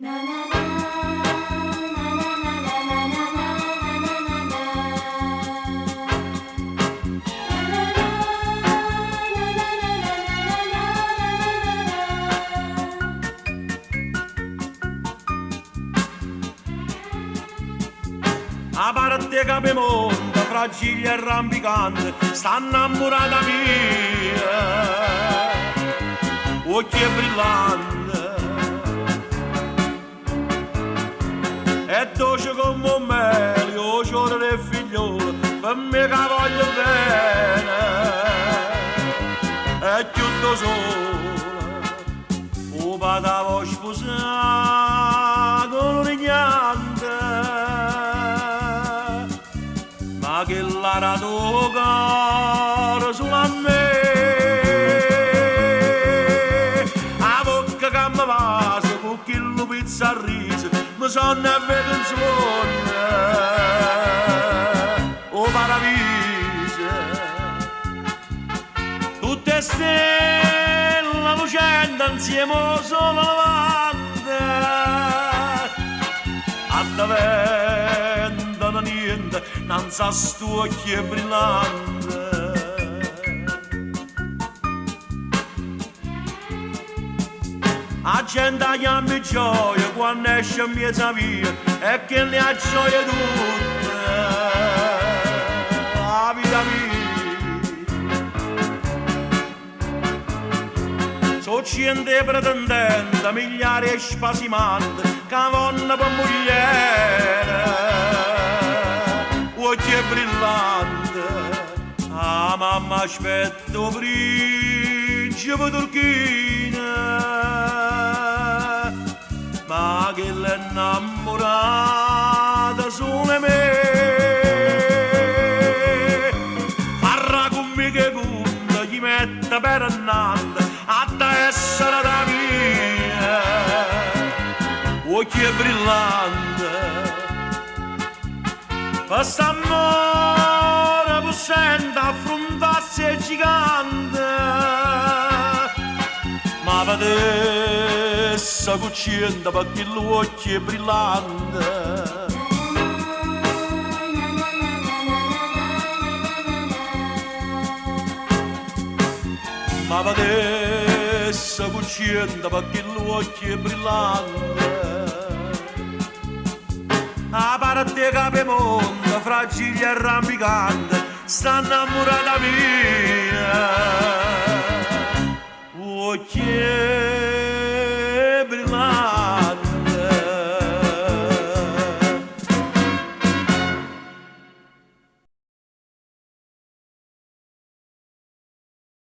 A parte Capemonte, fragile e rampicante, sta 'nnammurata mia, uocchie brillante. È doce come 'o mele, 'o ciore d' 'e ffigliole, pe' me che 'a voglio bene, è cchiù d' 'o sole. 'O pate 'a vo' spusà cu nu rignante, ma chella ha dato 'o core sulo a me. 'A vocca ca me vasa cu chillu pizzo a riso, me sonno e veco 'nzuonno 'o paraviso. Tutt' 'e stelle lucente 'nzieme 'o sole levante addeventano niente 'nnanze a st'uocchie brillante. A gente 'a chiamma gioia quanno esce 'mmiez' 'a via e chella è 'a gioia 'e tutte 'a vita mia. So' ciente 'e pretendente, migliare 'e spasimante ca vonno pe' mugliera uocchie brillante. 'A mamma aspetta 'o princepe turchino, ma chella è 'nnammurata sulo 'e me. Farrà cummico 'e cunte, chi mette pere 'nnante, adda essere d' 'a mia. Uocchie brillante. Pe' st'ammore pussente affruntasse 'e gigante, ma vedesse cu ciente pe' chill'uocchie brillante. Ma vedesse cu ciente pe' chill'uocchie brillante. 'A parte 'e Capemonte, fragile e rampicante, sta 'nnammurata mia. Uocchie.